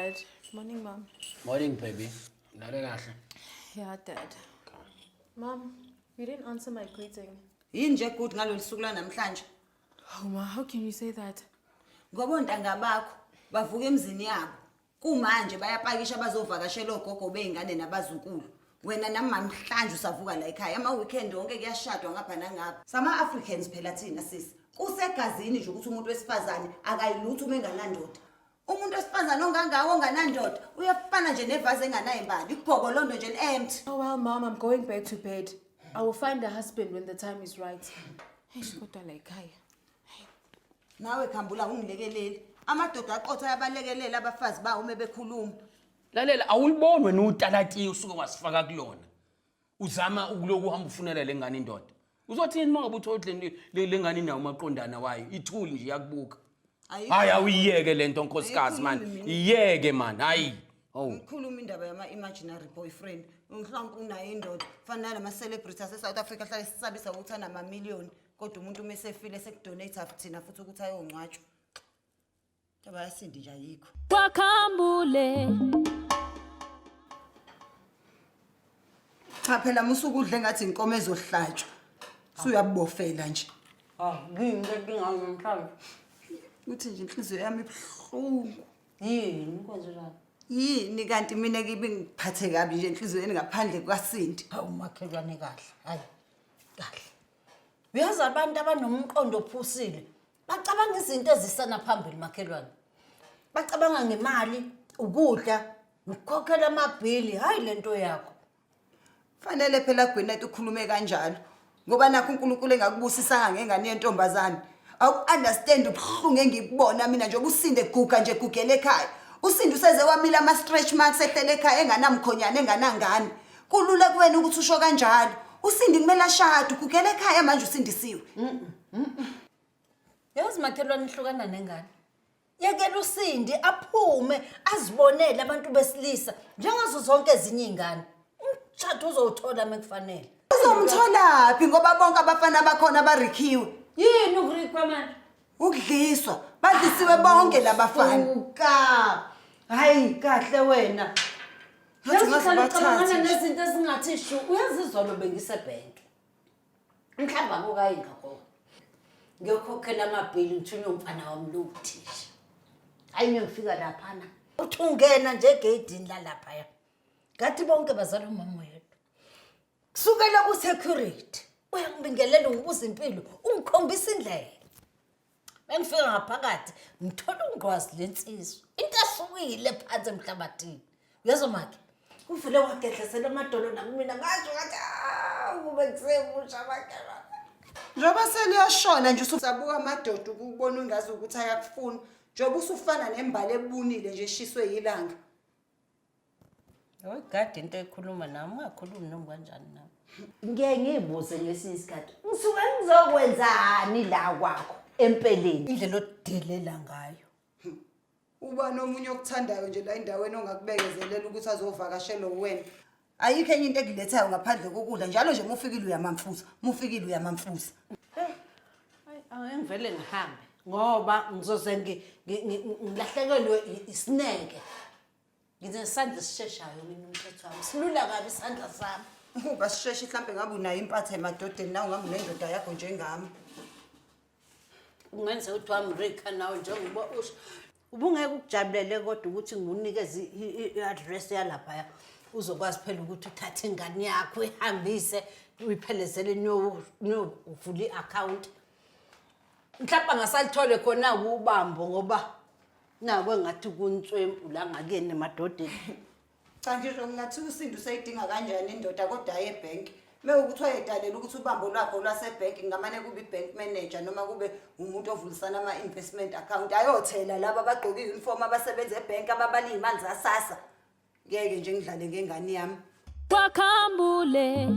Dad. Morning, Mom. Morning baby. Lale kahle. Yeah, Dad. Mom, you didn't answer my greeting. Yini nje good ngalolu suku lwanamhlanje? Oh, Ma, how can you say that? Ngoba ontanga bakho bavuka emzini yabo. Kumanje bayapakisha bazovakashela ogogo bey'ngane nabazukulu. Wena nami namhlanje usavuka la ekhaya. Ama-weekend wonke kuyashadwa ngapha nangapha. Sama-Africans phela thina sisi. Kusegazini nje ukuthi umuntu wesifazane akayilutho uma enganandoda. Umuntu wesifazane ongangawo onganandoda uyafana nje nevazi enganayimbali. Igobolondo nje li-empty. Oh, well, Mom, I'm going back to bed. I will find a husband when the time is right. Eish, kodwa la ekhaya. Nawe Khambula ungilekeleli. Amadoda aqotho ayabalekelela abafazi bawo uma bekhuluma. Lalela awuliboni wena utalatiye usuke wasifaka kulona. Uzama ukuloku uhamba ufunela lengane indoda. Uzothini uma ngabe uthola ukuthi le ngane inawo umaqondana wayo ithuli nje iyakubuka. Ayikho. Hayi awuyiyeke lento nkosikazi man. Ayikhulumi mina. Iyeke man hayi. Oh. Ngikhuluma indaba yama-imaginary boyfriend. Mhlawumbe unayo indoda. Fana nalama-celebrity ase-South Africa ahlale sisabisa ukuthi anamamiliyoni. Kodwa umuntu uma esefile sekudonate thina futhi ukuthi ayongcwatshwa. Indaba yasindi nje ayikho. Kwakhambule. Cha phela musuke udle ngathi inkomo ezohlatshwa. Usuyabofela nje. Ah, yini le nkinga namhlanje? Uthi nje inhliziyo yami ibuhlungu. Yini kwenzenjani? Yini kanti mina kibe ngiphathe kabi nje enhliziyweni ngaphandle kukaSindi. Hawu makhelwane kahle. Hayi. Kahle. Uyazi abantu abanomqondo ophusile bacabanga izinto ezisana phambili makhelwane. Bacabanga ngemali, ukudla, nokukhokhela amabhili, hayi lento yakho. Fanele phela Gwyneth ukhulume kanjalo ngoba nakho uNkulunkulu engakubusisanga ngengane yentombazane. Awu-understand ubuhlungu engikubona mina njengoba usinde guga nje gugela ekhaya. Usinde useze wamila ama-stretch marks ehlele ekhaya enganamkhonyana enganangane. Kulula kuwena ukuthi usho kanjalo. Usindi kumele ashade ugugela ekhaya manje usindisiwe. Yazi makhelwane ihlukana nengane. Yekela uSindi aphume azibonele abantu besilisa njengazo zonke ezinye iy'ngane. Umshado uzowuthola mekufanele. Uzomtholaphi ngoba bonke abafana bakhona barikhiwe. Yini ukurikwa manje? Ukudliswa, badlisiwe bonke labafana. Suka. Hayi kahle wena. Ngathi Yazi ungaze uhlala ubathathe ucabangana nje. nezinto ezingathi shu. Uyazizwa lo bengisebhenki. Mhlawumbe akukayi ngakho. Ngiyokhokhela amabhili ngithunywe umfana wami lo uthisha. Hayi ngiyofika laphana. Uthi ungena nje egeyidini lalaphaya. Ngathi bonke bazalwa umama oyedwa. Kusukela ku-security uyangibingelela ungibuza impilo ungikhombisa indlela. Bengifika ngaphakathi ngithola ungqwazi lensizwa into esukile phansi emhlabathini. Uyezwa makhe? Kuvele wagedlesela amadolo nakumina ngasho ngathi awu kube kusemusha makhelwane. Njengoba seliyashona nje ususabuka amadoda ukubona ungazi ukuthi ayakufuna. Njengoba usufana nembali ebunile nje eshiswe yilanga. Oyigade into ekhuluma nami ungakhulumi noma kanjani nami. Ngiye ngiyibuze ngesinye isikhathi ngisuke ngizokwenzani la kwakho empeleni indlela odelela ngayo. Ubani omunye okuthandayo nje la endaweni ongakubekezelela ukuthi azovakashelwa uwena. Ayikho enye into ekulethayo ngaphandle kokudla njalo nje mufikile uyamamfuza, mufikile uyamamfuza. Hayi angeke ngivele ngihambe ngoba ngizoze ngilahlekelwe isineke. Nginesandla esisheshayo mina umthetho wami. Silula kabi isandla sami. Uba sisheshe mhlampe ngabe unayo impatha emadodeni nawe ngabe unendoda yakho njengami. Kungenzeka ukuthi wamrikha nawe njengoba usho. Ubungeke ukujabulele kodwa ukuthi ngikunikeze i-address yalaphaya. Uzokwazi phela ukuthi uthathe ingane yakho uyihambise uyiphelezele niyovula i-akhawunti. Mhlawumbe angasalithole khona ubambo ngoba Naku engathi kunswempu la ngakuyena emadodeni. Cha ngisho ngingathi uSindi useyidinga kanjani indoda kodwa aye ebhenki. Mewukuthi wayedalela ukuthi ubambo lwakhe olwasebhenki ngamane kube i-bank manager noma kube umuntu ovulisana ama-investment account ayothela laba abagqoke i-uniform abasebenza ebhenki ababala iy'mali zasasa. Ngeke nje ngidlale ngengane yami. Kwakhambule.